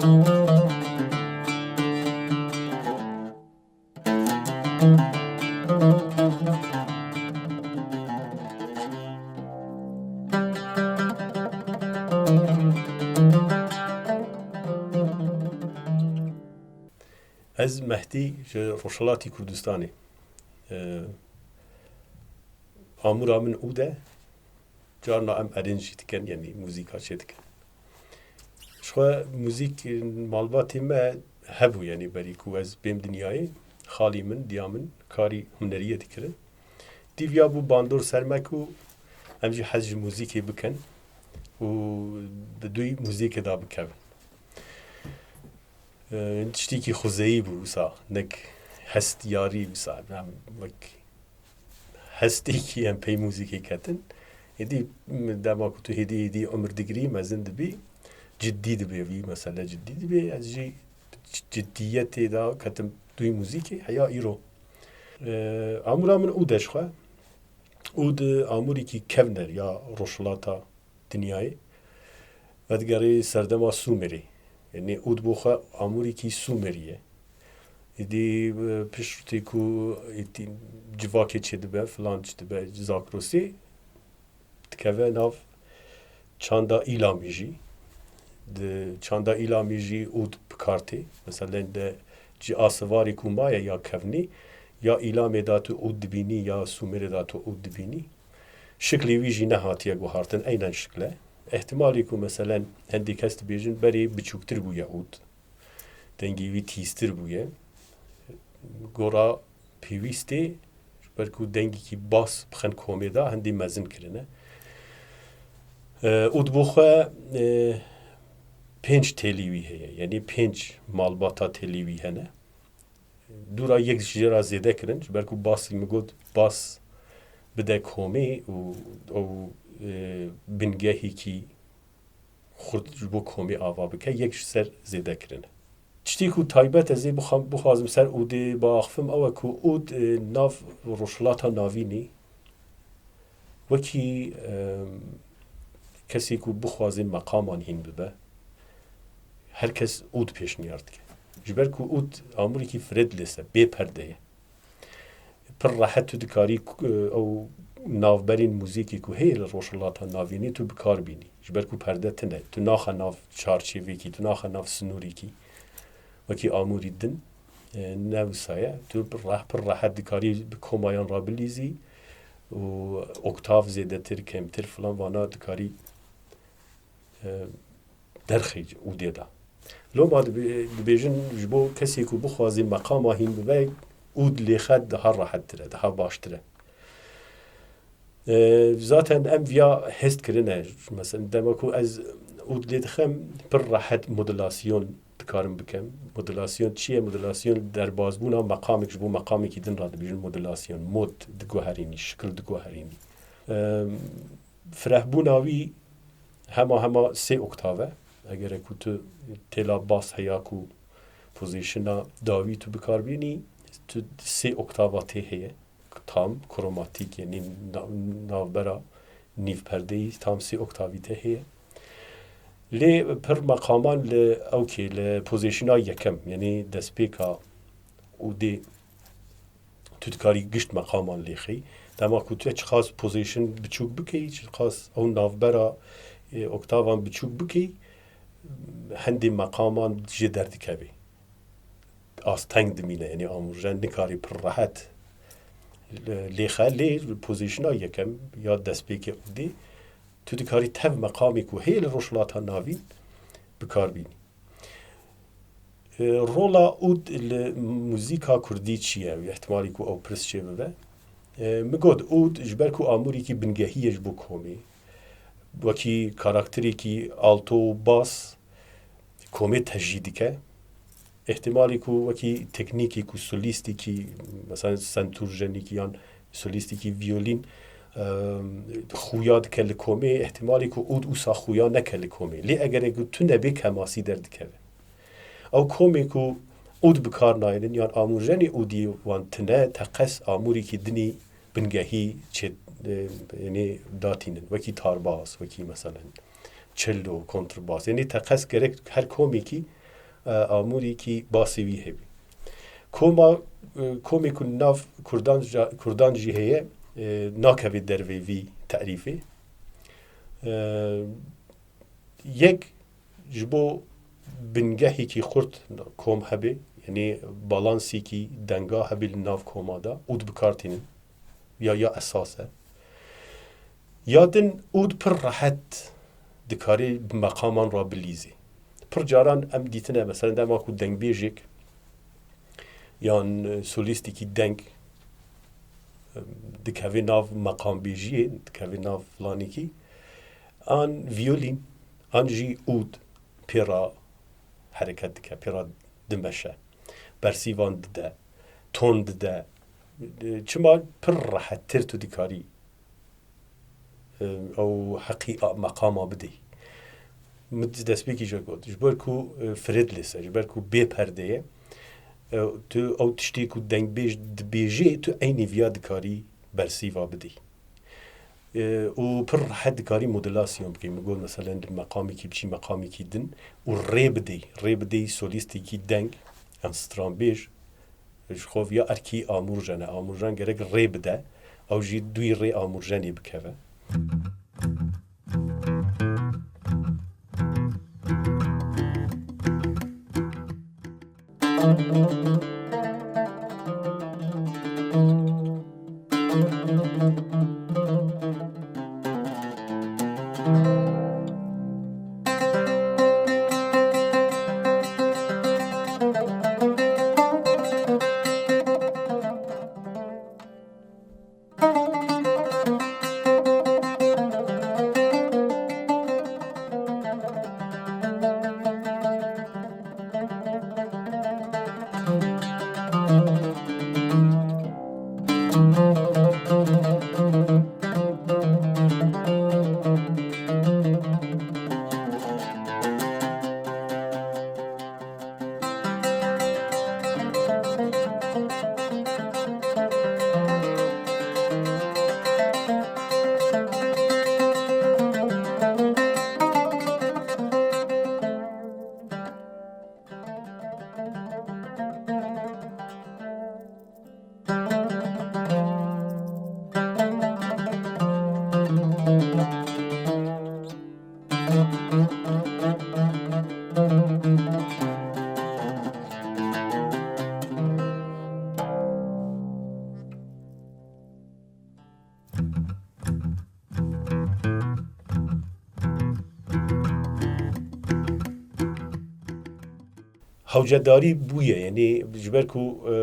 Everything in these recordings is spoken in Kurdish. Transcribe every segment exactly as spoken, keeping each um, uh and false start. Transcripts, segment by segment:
Ez Mehdî ji Rojhilatî Kurdistanê. Ee, amûra min ûd e. Carna em erênc jî dikin, yanî muzîka çê dikin. Ji xwe muzîk malbatê me hebû, yanî berî ku ez bêm dinyayê, xalî min, diya min karî huneriyê dikirin. Dîviya bû bandor ser me ku em jî hez ji muzîkê bikin û di dûyî muzîkê de bikevin. Ee, tiştekî xwezeyî bû wisa, nek hest yarî wisa, em wek hestekî em pey muzîkê ketin. Êdî dema ku tu hêdî hêdî umir digirî, mezin dibî, ciddî dibê, vî mesele ciddî dibê. Ez jî ciddiyetê de ketim dûyî muzîkê heya îro. Ee, amûra min ûd e ji xwe. Ûd amûrîkî kevn e ya rojhilata dinyayê. Vedigerê serdema Sûmerê. Yanî ûd bo xwe amûrîkî Sûmerî ye. Êdî, e, piştî ku êdî civakê çêdibe, filan çêdibe, Zakrosê, dikeve nav çanda Îlamî jî. Di çanda Îlamî jî ûd bi kar tê. Meselen de cî asivarê ku maye ya kevnî, ya Îlamê de tu ûd dibînî, ya Sûmerê de tu ûd dibînî. Şiklê wî jî nehatiye guhartin, eynen şikl e. Ehtimalê ku meselen hindê kes dibêjin berê biçûktir bûye ûd. Dengê wî tîztir bûye. Gora pêwîstê, ji ber ku dengekî bas bixin komê de, hindî mezin kirine. E, ûd bo xwe, e, pênc têlî wî heye, yanî pênc malbata têlî wî hene. Dûra yek jê re zêde kirin, ji ber ku basî min got, bas bide komê û ew, e, bingehekî xurt ji bo komê ava bike, yek ji ser zêde kirine. Tiştê ku taybet ez ê bixwa-, bixwazim ser ûdê biaxifim, ew e ku ûd, e, nav Rojhilata Navînî wekî, e, kesê ku bixwaze meqaman hîn bibe, her kes ûd pêşniyar dike. Ji ber ku ûd amûrekî fretless e, bê perde ye. Pir rehet tu dikarî, e, ew navberên muzîkê ku heye li Rojhilata Navînê tu bi kar bînî. Ji ber ku perde tune, tu naxe nav çarçêvekî, tu naxe nav sinûrekî. Wekî amûrî din, e, ne wisa ye. Tu pir reh-, pir rehet dikarî bi komayan re bilîzî û oktav zêdetir, kêmtir filan vana dikarî, e, derxî ûdê de. Loma dibe-, dibêjin ji bo kesê ku bixwaze meqama hîn bibe, ûd lêxe daha rehettir e, daha baştir e. E, zaten em viya hest kirine. Mesela dema ku ez ûd lê dixim, pir rehet modulasyon dikarim bikim. Modulasyon çi ye? Modulasyon derbazbûna meqamek ji bo meqamekî din re dibêjin modulasyon. Mod diguherînî, şikil diguherînî. E, firehbûna wî hema hema sê oktav e. Eger ku tu têla bas heya ku pozîsyona dawî tu bi kar bînî, tu sê oktava tê heye. Tam kromatîk, yanî na-, navbera nîvperdeyî tam sê oktavî tê heye. Lê pir meqaman li ewkê, li pozîsyona yekem, yanî destpêka ûdê tu dikarî gişt meqaman lêxî. Dema ku tu çiqas pozîsyon biçûk bikey, çiqas ew navbera, e, oktavan biçûk bikey, hindê meqaman jê derdikeve. Asteng dimîne, yanî amûje nikarî pir rehet lêxe, lê pozîsyona yekem ya destpêkê ûdê tu dikarî tev meqamê ku heye li Rojhilata Navîn bi kar bînî. E, rola ûd li muzîka kurdî çi ye? Ehtimalî ku ew pirs çê bibe. E, min got ûd ji ber ku amûrekî bingehî ye ji bo komê, wekî karakterekî alto û bas komê tejî dike. Ehtimalî ku wekî teknîkî ku solîstikî, mesela sentûrjenîkî yan solîstikî viyolîn, e, xuya dike li komê, ehtimalî ku ûd wisa xuya neke li komê. Lê egerê ku tune bê, kemasî derdikeve. Ew komê ku ûd bi kar naynin yan amûjenê ûdî wan tine, teqez amûrîkî dinî bingehî çê, e, yanî datînin. Wekî tarbas, wekî meselen çelo, kontrbas. Yanî teqez gerek her komêkî e, amûrîkî basê wî hebî. Koma, e, komê ku nav Kurdan ja-, Kurdan jî heye, e, nakeve dervê vî terîfê. E, yek ji bo bingehekî xurt kom hebe, yanî balansîkî denga hebe li nav koma de, ûd bi kar tînin, ya, ya esas e. Ya din ûd pir rehet dikarî bi meqaman re bilîzê. Pir caran em dîtine, mesela dema ku dengbêjek yan, e, solîstekî deng, e, dikeve nav meqambêjiyê, dikeve nav filanekî, an viyolîn, an jî ûd pê re hereket dike, pê re dimeşe, bersîvan dide, ton dide. Çima pir rehettir tu dikarî, e, ew heqî a-, meqama bidî. Min destpêkî jî got, ji ber ku, e, fredless e, ji ber ku bê perde ye, e, tu ew tiştê ku dengbêj dibêje, tu eynî viya dikarî bersîva bidî. E, û pir rehet dikarî modulasyon bikî. Min got, meselen, di meqamekî biçî meqamekî din û rê bidî, rê bidî solîstekî deng, yan stranbêj, ji xwe viya erkî amûrjen e. Amûrjen gerek rê bide, ew jî dûyî rê amûrjenê bikeve. Hewcedarî bûye, yanî ji ber ku, e,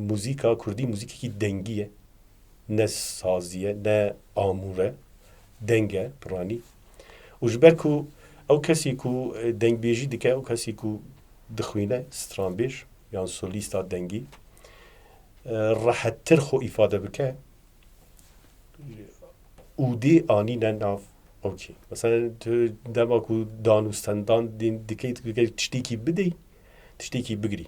muzîka kurdî muzîkekî dengî ye, ne sazî ye, ne amûr e, deng e, piranî. Û ji ber ku ew kesî ku, e, dengbêjî dike, ew kesî ku dixwîne, stranbêj yan solîsta dengî, e, rehettir xwe îfade bike, ûdî anîne nav. Okey. Mesela tu dema ku dan û stendan din dikey, tu dikey tiştekî bidey, tiştekî bigirî.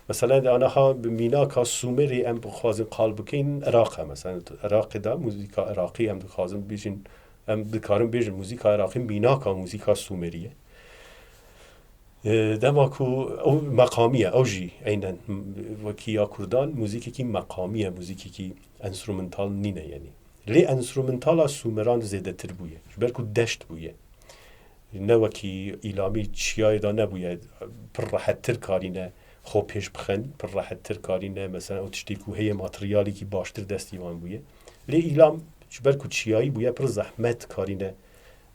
Mesela de anaha bi mînaka Sumerî em bixwazin qal bikeyin, Iraq e. Mesela tu Iraqê de muzîka Iraqî em dixwazin bêjin, em dikarin bêjin muzîka Iraqî mînaka muzîka Sumerî ye. E, dema ku ew meqamî ye, ew jî eynen wekî ya Kurdan muzîkekî meqamî ye, muzîkekî enstrumental nîne yanî. Lê enstrumentala Sumeran zêdetir bûye, ji ber ku deşt bûye. Ne wekî îlamî çiyayê de nebûye, pir rehettir karîne xwe pêş bixin, pir rehettir karîne, mesela, ew tiştê ku heye materyalekî baştir destî wan bûye. Lê îlam ji ber ku çiyayî bûye, pir zehmet karîne,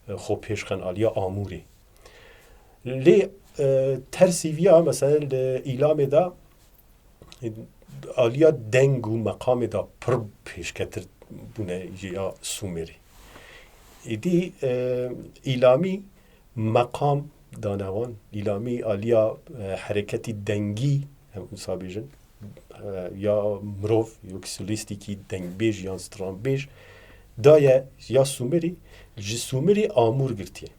e, xwe pêş xin aliya amûrê. Lê, e, tersî viya, mesela, li îlamê de, e, aliya deng û meqamê de pir pêşketir bûne ji ya Sumerî. Îdî, e, îlamî meqam dane wan, îlamî aliya, e, hereketî dengî, em wisa bêjin, e, ya mirov, wek solîstekî dengbêj yan stranbêj, daye ya Sumerî, ji Sumerî amûr girtiye.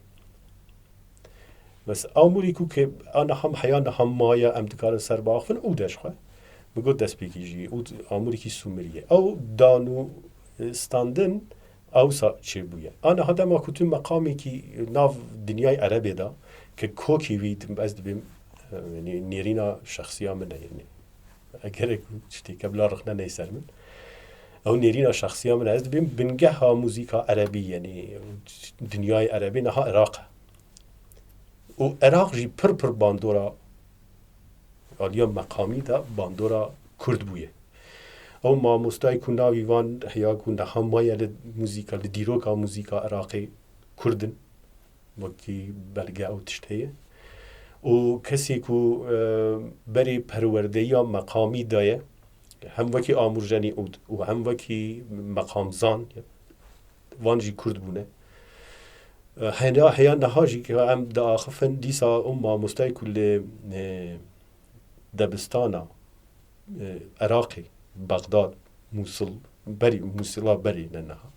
Bes amûrî ku ke a niha heya niha maye em dikarin ser biaxivin û de ji xwe. Min got destpêkî jî û amûrîkî Sumerî ye. Ew dan û, e, standin ewsa çêbûye. A niha dema ku tu meqamekî nav dinyayê Erebê de ke kokê wî, ez dibêm, Yanî nêrîna şexsiya min e, yanî. Eger ku tiştê ke bila rixne neyê ser min. Ew nêrîna şexsiya min e. Ez dibêm bingeha muzîka erebî, yanî dinyayê erebê niha Iraq e. Û Iraq jî pir pir bandora aliya meqamî de bandora Kurd bûye. Ew mamostayê ku navî van heya ku niha maye li muzîka, li dîroka muzîka Iraqê Kurd in, wekî belge ew tişt heye. Û kesê ku, e, berê perwerdeyiya meqamî daye, hem wekî amûrjenî ûd û hem wekî meqamzan, van jî Kurd bûne. E, hena, heya niha jî ke em diaxifin, dîsa ew mamostayê ku li, e, debistana, e, Iraqê, Bexdad, Mûsil, berî, Mûsila berî ne niha.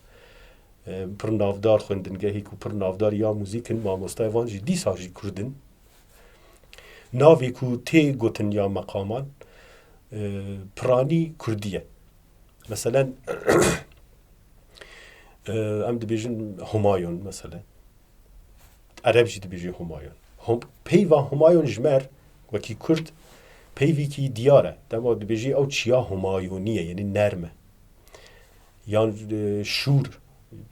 E, pir navdar xwendingehê ku pir navdar ya muzîk in, mamostayê van jî dîsa jî Kurd in. Navê ku tê gotin ya meqaman, e, piranî Kurdî ye. Meselen, e, em dibêjin Humayun, meselen. Ereb jî dibêjê Humayun. Hom-, peyva Humayun ji me re wekî Kurd peyvîkî diyar e. Dema dibêjî ew çiya Humayunî ye, yanî nerm e. Yan, e, şûr,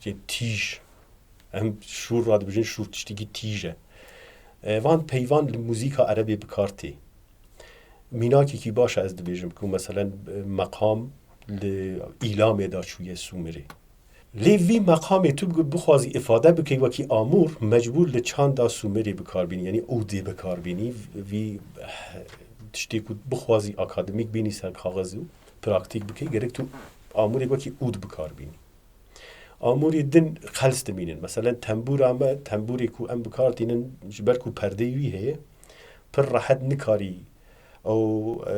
yê tîj. Em şûr re dibêjin şûr, tiştekî tîj e. E, van peyvan li muzîka erebê bi kar tê. Mînakekî baş e ez dibêjim ku meselen, e, meqam li îlamê de çûye Sûmerê. Lê vî meqamê tu bi-, bixwazî îfade bikey wekî amûr, mecbûr li çanda Sûmerê bi kar bînî, yanî ûdê bi kar bînî, vî, eh, tiştê ku bixwazî akademîk bînî ser kaxez û praktîk bikey, gerek tu amûrê wekî ûd bi kar bînî. Amûrê din qels dimînin. Meselen, tembûra me, tembûrê ku em bi kar tînin, ji ber ku perdeyê wî heye, pir rehet nikarî ew, e,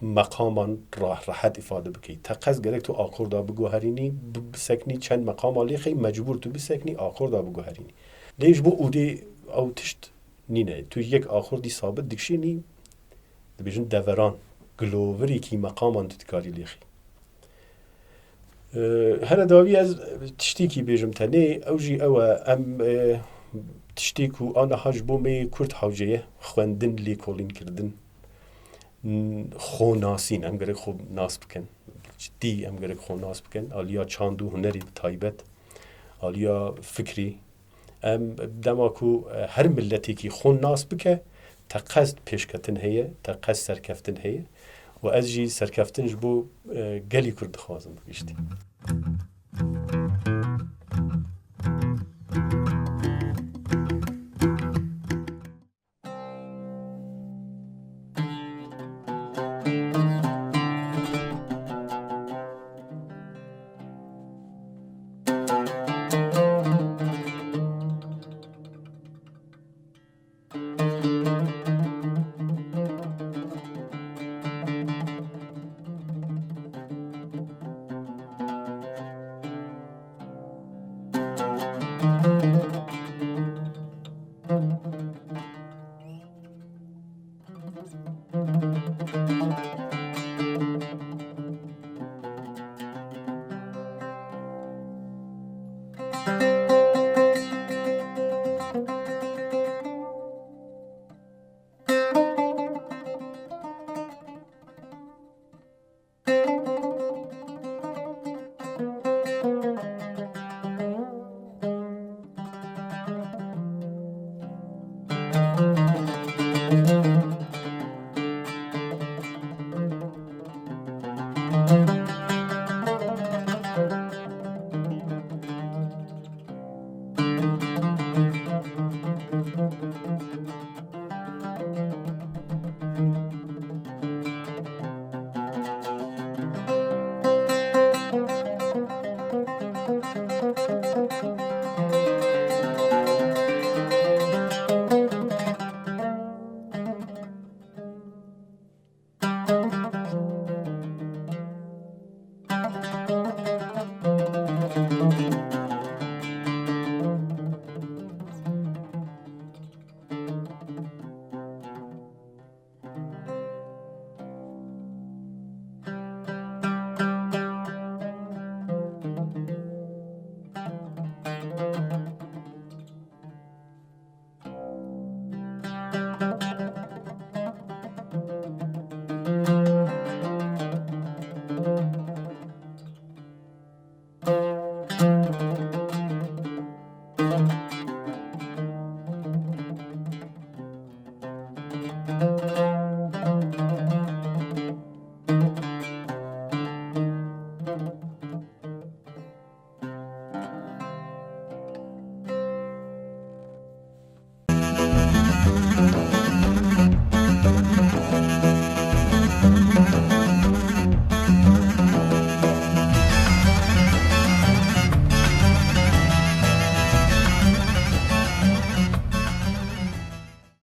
meqaman ra-, rehet îfade bikey. Teqez gerek tu akorda biguherînî, bi-, biseknî çend meqama lê xey, mecbûr tu biseknî akorda biguherînî. Lê ji bo ûdê ew tişt nîne. Tu yek akordî sabit dikişînî, dibêjin deveran, gilovirekî meqaman tu dikarî lê xey. E, here dawî ez tiştêkî bêjim tenê, ew jî ew e, em, e, tiştê ku aniha ji bo me yê Kurd hewce ye, xwendin, lêkolîn kirdin, n-, xwe nasîn, em gerek xwe nas bikin. Cidî em gerek xwe nas bikin. Aliya çand û hunerê bi taybet, aliya fikrê, Em dema ku, e, her miletekî xwe nas bike, teqez pêşketin heye, teqez serkeftin heye û ez jî serkeftin ji bo, e, gelî Kurd dixwazim bi giştî.